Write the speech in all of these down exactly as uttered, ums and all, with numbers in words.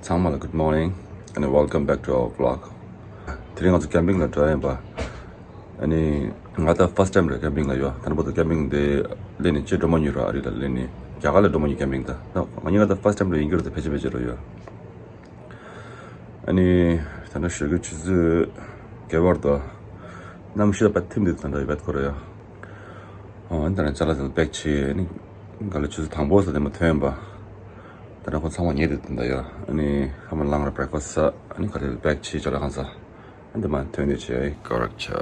ཚང་མ་ལ་good morning and welcome back to our vlog. དེ་རིང་ང་ཚོ་ཀེམ་པིང་ལ་འགྲོ་ཡིན་པ། ཨ་ནི་ང་ད་first time རེད་ཀེམ་པིང་ལ་ཡོད། ད་ནི་བར་དུ་ཀེམ་པིང་དེ་སླེབས་ནས་ཅི་འགྲོ་མ་མྱོང་ར། ཨ་རི་ལ་སླེབས་ནས་རྒྱ་གར་ལ་འགྲོ་མ་མྱོང་ཀེམ་པིང་ད། ད་ང་གཉིས་ང་ད་first time རེད་ཡིན་གྱི་རེད། ད་ཕལ་ཆེར་ཕལ་ཆེར་རོ་ཡོད། ཨ་ནི་ད་ནི་ཞོགས་ཀྱི་ཆུ་ཚོད་བརྒྱད་པར་དུ་གནམ་གཤིས་ད་ཐིམ་དེ་ད་འདྲ་ཡོད་པ་ཁོ་ར་ཡོད། ཨོ་ད་ནི་ཅ་ལག་དེ་པེག་བྱས། ཨ་ནི་ག་ལ་ཆུ་ཚོད་དང་པོ་ས་དེ་མ་ཐོན་པ། ད་ནི་ཁོ་ཚང་མ་ཉལ་དེ་ད་ཡོད། ཨ་ནི་ཁ་མ་ལངས་ར་breakfast ཟ། ཨ་ནི་ག་ལ་པེག་བྱས་ཅ་ལག་ཁང་ཟ། ཨ་ནི་དེ་མ་ཐོན་དེ་བྱས་ཀ་རག་ཆ།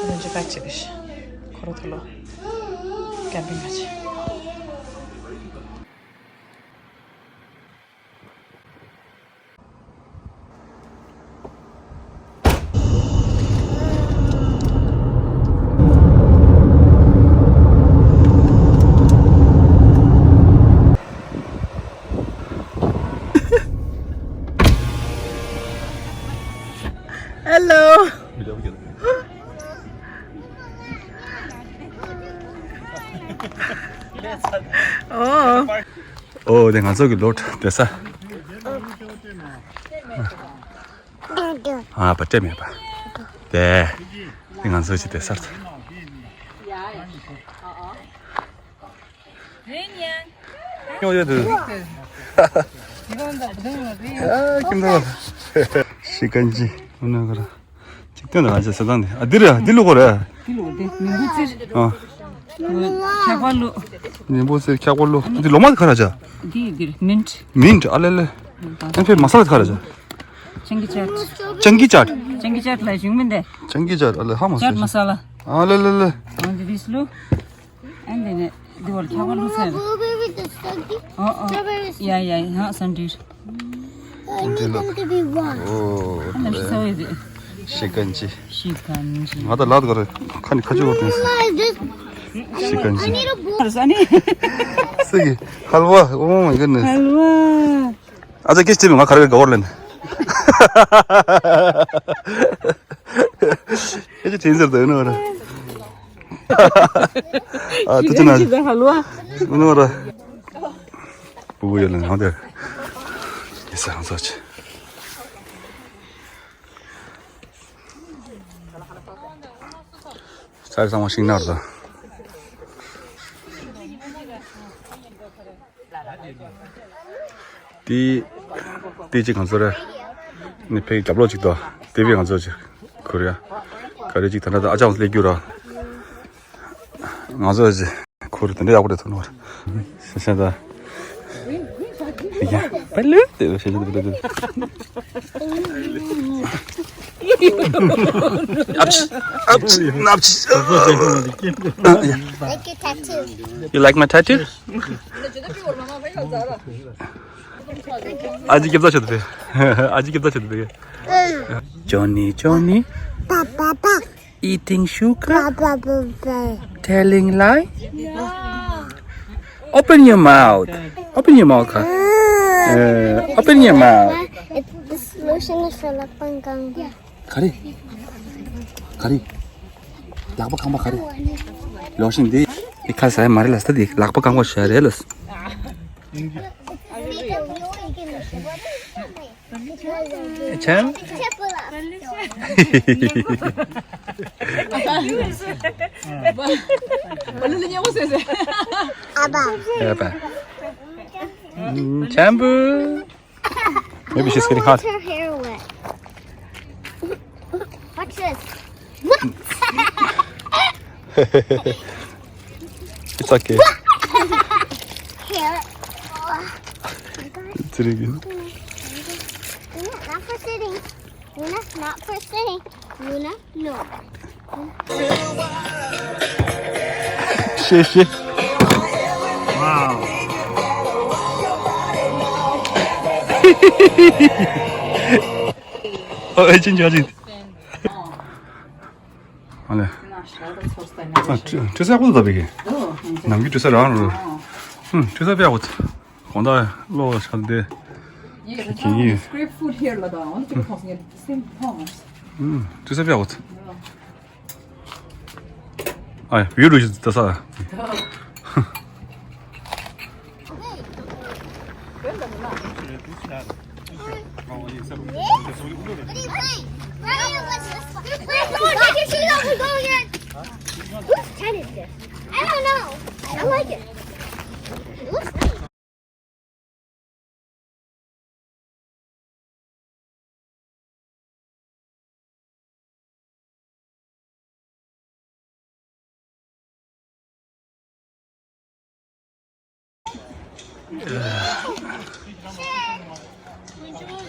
རང་ཅི་ཀ་ཅི་གི་ཤི། ཁོ་རོ་ཐོ་ལོ། ཀེམ་པིང་ཀ་ཅི། Hello. Oh. Oh, དེ་ང་ཚོ་གི་ལོ་བསྡད་ས། ཨ་པ་སྤྲད་མེད་པ། དེ་དེ་ང་ཚོ་ཅི་བསྡད་ས་རེད། ཡོད་ཡོད་དུ། ཨ་ཁྱིམ་ཚང་། ཤི་ཀན་ཅི། འོ་ན་ག་ར། ཅིག་སྟོན་དང་ང་ཚོ་ས་དང་དེ། ཨ་འདི་རེད། འདི་བླུག་གོ་རེད། འདི་བླུག་འདི་ནིམ་བུ་ཙིར། ཨ། ཁྱག་པ་བླུག་ནིམ་བུ་ཙིར་ཁྱག་པ་བླུག་འདི་ལོ་མ་ག་ར་ཅ། འདི་འདིར་མིན་ཊ། མིན་ཊ། ཨ་ལེ་ལེ། ཨན་ཕེ་མ་ས་ལ་ག་ར་ཅ། ཅང་གི་ཅལ། ཅང་གི་ཅལ། ཅང་གི་ཅལ་ལ་ཞུང་མིན་ཏེ། ཅང་གི་ཅལ། ཨ་ལེ་ཧ་མ་ཅལ་མ་ས་ལ། ཨ་ལེ་ལེ་ལེ། ཨ་འདི་འདི་བླུག་ཨན་དེ་ནས་འདི་བར་ཁྱག་པ་བླུག་ས་རེད། ཨོ་ཨོ། ཡ་ཡ་ཡ་ཧ་སན་ཏིར། འདི་ལ། ཨོ། ཤི་ཀན་ཅི། ཤི་ཀན་ཅི། ང་ད་ལ་དགོས་རེད། ཁ་ནི་ཁ་ཆུ་བོ་དེ། ཤི་ཀན་ཅི། ཨ་ནི། སི་གི། ཧལ་ཝ། Oh my goodness. ཧལ་ཝ། ཨ་ཙི་ཀིས་ཏི་མི་ང་ག་རེ་ག་བར་ལེན། ཨེ་ཅི་དྲིན་ཟེར་དོ་ཡིན་ནོ་ར། ཨ་ཏུ་ཅི་ན། ཧལ་ཝ། ཡིན་ནོ་ར། བུ་བུ་ཡོད་ལ་ང་དེར། ཡེ་ས་ཧང་སོ་ཆེ། ཚར་ཚང་མ་ཤིང་ནར་དང་། དེ་དེ་གཅིག་ང་ཚོ་རེད། ནི་ཕའི་རྒྱབ་ལོགས་གཅིག་དང་། དེ་བས་ང་ཚོ་གཅིག་ཁུར་ཡ། ག་རེ་གཅིག་ད་ལྟ་ཨ་ཅག་སླེབས་རྒྱུ་ར། ང་ཚོ་གཅིག་ཁུར་དེ་འདྲ་ཡག་པོ་རེད་ཐུག་ནོར། ཤ་ཤ་ད། ཡ་པ་ལུ་དེ་ཤ་ཤ་ད་པ་ལུ། ཨབ་ཨབ་ཨབ། Like your tattoo. You like my tattoo? ཨ་ཅེ་སྐྱབས་ད་ཆོད་པས། ཨ་ཅེ་སྐྱབས་ད་ཆོད་པས། Johnny, Johnny. Pa, pa, pa. Eating sugar. Pa, pa, pa, pa. Telling lie. Open your mouth. Open your mouth. Uh, open your mouth. It's the solution is a lapang gang. ག་རེ། ག་རེ། ལག་པ་གང་པ་ག་རེ། ལོ་ཤིན་འདི། འདི་ཁ་ཟས་མ་རེད་ལ་ས་འདི་ལག་པ་གང་པ་ཤ་རེད་ལ། ཆང་། ཨ་ཕ། ཨ་ཕ། ཆང་བུ། Maybe she's getting hot. Her hair wet. Watch this. It's okay. Hair. It's really good. Luna, not for sitting. Luna, not for sitting. Luna, no. ཤེས་ཤེས། Wow. ཨོ་ཨེ་ཅིན་ཅོ་ཅིན། ཨ་ལེ། ཨ་ཁྲི་ཁྲི་ས་ཀུན་ད་བེ་གེ། ནམ་གི་ཁྲི་ས་རང་རུ། ཧུམ་ཁྲི་ས་བེ་ཨོ། གོང་ད་ལོ་ཆ་དེ། Yeah, the town is scrape food here, Lada. I want to take a pause and get the same pause. ཁྲི་ས་བེ་ཨོ། Yeah. ཨ་ཡ་བིའུ་རུ་ཞིག་ད་ས། Whose tent is this? I don't know. I like it. It looks nice.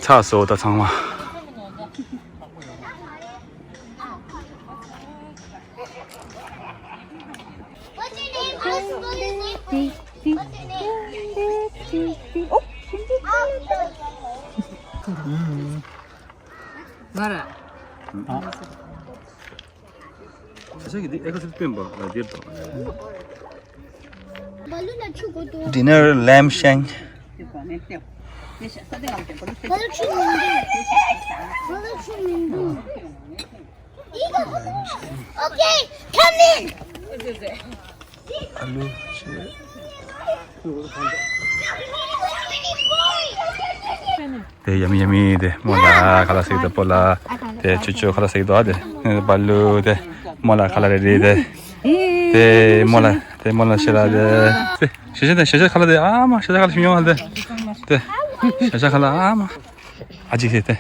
ཚར་སོང་ད་ཚང་མ། What's your name? I'll spell your name for you. What's your name? Oh, ང་ར། ཨ། ཁ་ཤས་ཀྱིས་འདི་ཨེ་ཁ་སིལ་སྤེན་པ་ལ་འདིར་དང་། Dinner lamb shank. Okay, come in. ཨ་ལུ་ཆེ། དེ་ཡ་མི་ཡ་མི་དེ་མོ་ལ་ཁ་ལག་ཟེར་གི་འདུག་པོ་ལ། དེ་ཆུ་ཆུ་ཁ་ལག་ཟེར་གི་འདུག་དེ་བ་ལུ་དེ་མོ་ལ་ཁ་ལག་རེ་རེ་དེ། དེ་མོ་ལ་དེ་མོ་ལ་ཤེ་ལ་དེ། དེ་ཤེ་ཤེ་དེ་ཤེ་ཤེ་ཁ་ལག་དེ་ཨ་མ་ཤེ་ཤེ་ཁ་ལག་ཤེ་ཡོང་ལ་དེ། དེ་ཤེ་ཤེ་ཁ་ལག་ཨ་མ། ཨ་ཅིག་ཟེར་ཏེ།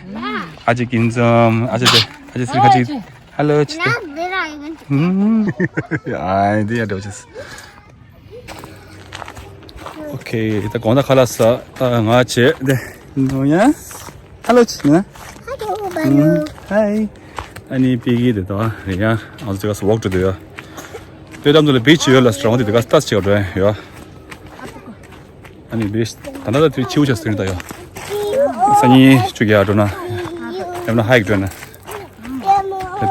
ཨ་ཅིག་གིན་ཙམ་ཨ་ཅིག་ཟེར། ཨ་ཅིག་ཟེར་ཁ་ཅིག་ཧ་ལོ་ཅིག་ཟེར། ཨ་འདི་ཡ་འདྲ་བ་ཅིག་ཨོ་ཁེ། ད་དགོང་དག་ཁ་ལག་ཟ་ང་བྱེད་དེ་ནོ་ཡ། ཧ་ལོ་ཅིག་ན། ཧའི། ཨ་ནི་པི་གི་དེ་དང་རེ་ཡ་ཨང་ཙི་ག་སུ་ཝོག་ཏུ་དེ་ཡ། དེ་དམ་དུ་ལ་བི་ཆི་ཡོད་ལ་སི་ཊོང་དེ་དེ་ག་སྟ་ཆེ་བ་འགྲོ་ཡ། ཨ་ནི་བི་ཆི་ད་ལྟ་ད་དུས་ཕྱི་བོ་ཆ་སྟོན་ད་ཡོད། སང་ཉིན་ཆུ་རྒྱག་འགྲོ་ན། ཡང་ན་ཧའིག་འགྲོ་ན།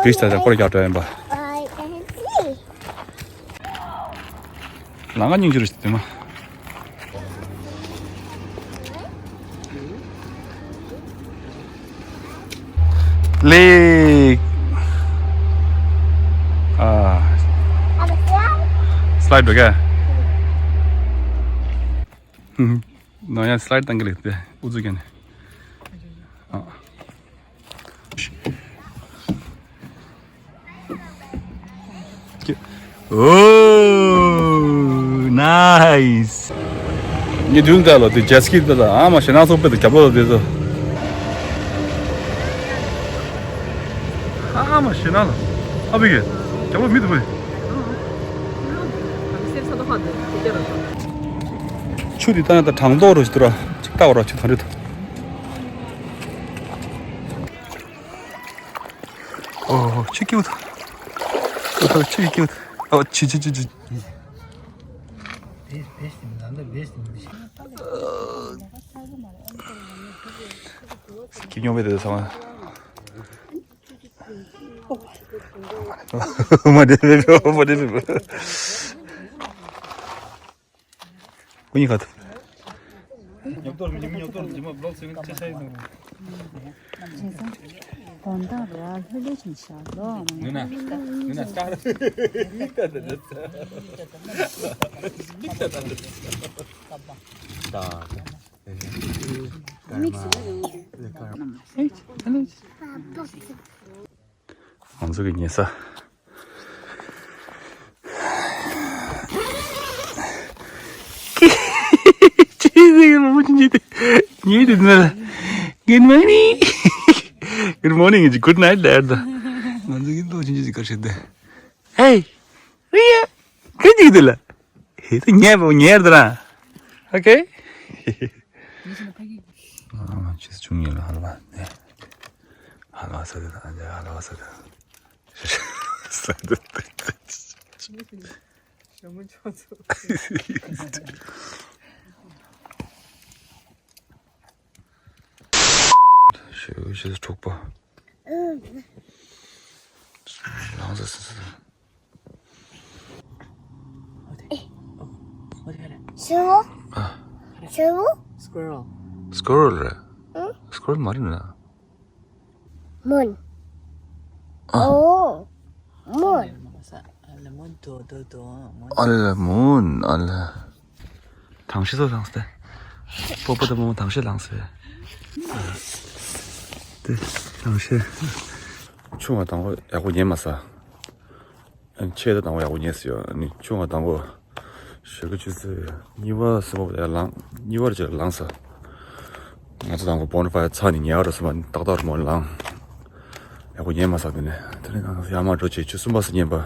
བི་ཆི་ད་ད་སྐོར་རྒྱག་འགྲོ་ཡིན་པ། ལང་ཀ་སྙིང་རྗེ་རེད་དེ་མ། ལེགས། ཨ། སི་ལའིཌ་འགྲོ་ག་ནང་ཡང་སི་ལའིཌ་བཏང་གི་རེད་དེ་ཨུ་ཚུགས་ཀྱང་ནས། ཨ། ཨོ། ནའིས། ངས་མདུན་དེ་ལ་དེ་ཇེཊ་སི་ཀི་དེ་ལ་ཨ་མ་ཞེ་ནག་སོགས་དཔེ་དེ་རྒྱབ་ལོགས་ལ་དེ་ཚོ། ཨ་མ་ཞེ་ནག་ལ། ཨ་ཕ་གི། རྒྱབ་ལོགས་མི་འདུག་པས། ཆུ་དེ་ལྟ་ན་ད་གྲང་མདོག་རོ་ཞིག་འདུག་ར། ཅིག་ལྟ་བ་ར་ཆུ་ག་འདྲ་འདུག་ཨོ། ཆུ་སྐྱིད་པོ་འདུག་ཨོ། ཆུ་སྐྱིད་པོ་འདུག་ཨོ། ཆུ་ཆུ་ཆུ་ཆུ། སྐྱིད་ཉོ་བའི་དེ་ཚང་མ། མ་དེ་མེད་པའི་མ་དེ་མེད་པའི། ཀུན་ཁ་ཐུབ། ཉོབ་ཏོར་མི་ཉོབ་ཏོར་ཇི་མ་བློག་སེ་ཆེ་ཆེ་ཡིན། དོན་དག་ར་ལྷོད་ལྷོད་ཅིག་བྱ་ལོ། ནུ་ན་ནུ་ན་ཏར་མིག་ཏ་ཏ་ཏ་མིག་ཏ་ཏ་ཏ། ང་ཚོ་གི་ཉལ་ས། ཅི་ཟིག་མོ་ཅི་ཉལ་དེ་ཉལ་དེ་ན། Good morning. Good morning. Good night, dad. ང་ཚོ་གི་ལོ་ཅི་ཅི་ག་ཤེད་དེ། Hey. རི་ཡ། ག་འཇིག་འདི་ལ། ཧེ་ད་ཉལ་བོ་ཉལ་དུ་ར། ཨོ་ཁེ། ཨ་ཆིས་ཆུང་ཉལ་ལ་ཧ་ལ་བ་ནེ། ཧ་ལ་བ་ས་དེ་ད་ཨ་ཧ་ལ་བ་ས་དེ། ས་དེ། ཞོ་མོ་ཆོ་ཚོ། ཤོད་ཤོད་འཁྲུག་པ། ལང་ཟེར་ཟེར་ཟེར། ཤོད། ཨ། ཤོད། Squirrel. Squirrel རེད། ཨ། Squirrel མ་རེད་ན། Moon. ཨ། ཨོ། Moon. ཨ་ལ་མོན་ཨ་ལ། དང་ཤི་སོ་དང་སྟེ། པོ་པོ་དང་མོ་མོ་དང་ཤི་ལངས་སེ། དེ་དང་ཤི། ཆུང་བ་དང་པོ་ཡག་པོ་ཉན་མ་ས། ཨ་ནི་ཆེ་ད་དང་པོ་ཡག་པོ་ཉན་སི་ཡོད། ཨ་ནི་ཆུང་བ་དང་པོ་ཞོགས་ཀ་ཆུ་ཚོད་གཉིས་པ་གསུམ་པ་ཡར་ལངས། གཉིས་པར་ཅིག་ལངས་ས། ང་ཚོ་དང་པོ་བོན་ཕ་ཡར་ཚ་ནི་ཉལ་བ་རེད་སོང་བ་ནི་ཏག་ཏག་རུ་མོ་ལངས། ཡག་པོ་ཉན་མ་ས་དེ་ནས་དེ་ནས་ཡར་མར་འགྲོ་བྱས་ཆུ་གསུམ་པ་སུ་ཉན་པ།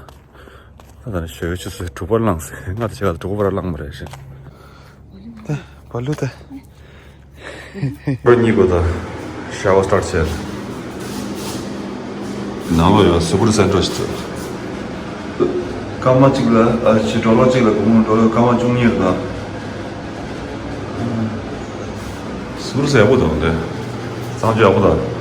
ད་ད་ནི་ཞོགས་ཀ་ཆུ་ཚོད་དྲུག་པར་ལངས་སེ། ང་ད་ཆ་ག་དྲུག་པར་ལངས་མ་རེད་ཤི། ད་བ་ལུ་ད། པར་གཉིས་གོ་ད། ཤ་བ་སི་ཊར་ཊི་བྱས། ནང་ལོགས་ཡོད་སུ་པར་སེན་ཊར་ཞིག་ཚོད། སྐར་མ་གཅིག་ལ་ཨ་ཅི་ཌོ་ལར་གཅིག་ལ་སྒོར་མོ་ཌོ་ལར་སྐར་མ་བཅུ་གཉིས་རེད་ད། སུ་པར་སེན་ཡག་པོ་འདུག་འདི། གཙང་ཆུ་ཡག་པོ་འདུག་ཡི།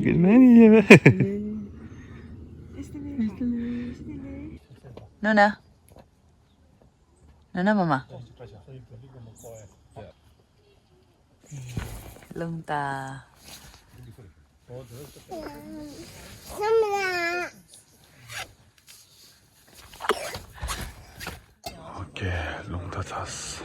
Good morning. ནོ་ན། ནོ་ན་མ་མ། རླུང་རྟ། ཨོ་ཀེ། རླུང་རྟ་ཚར།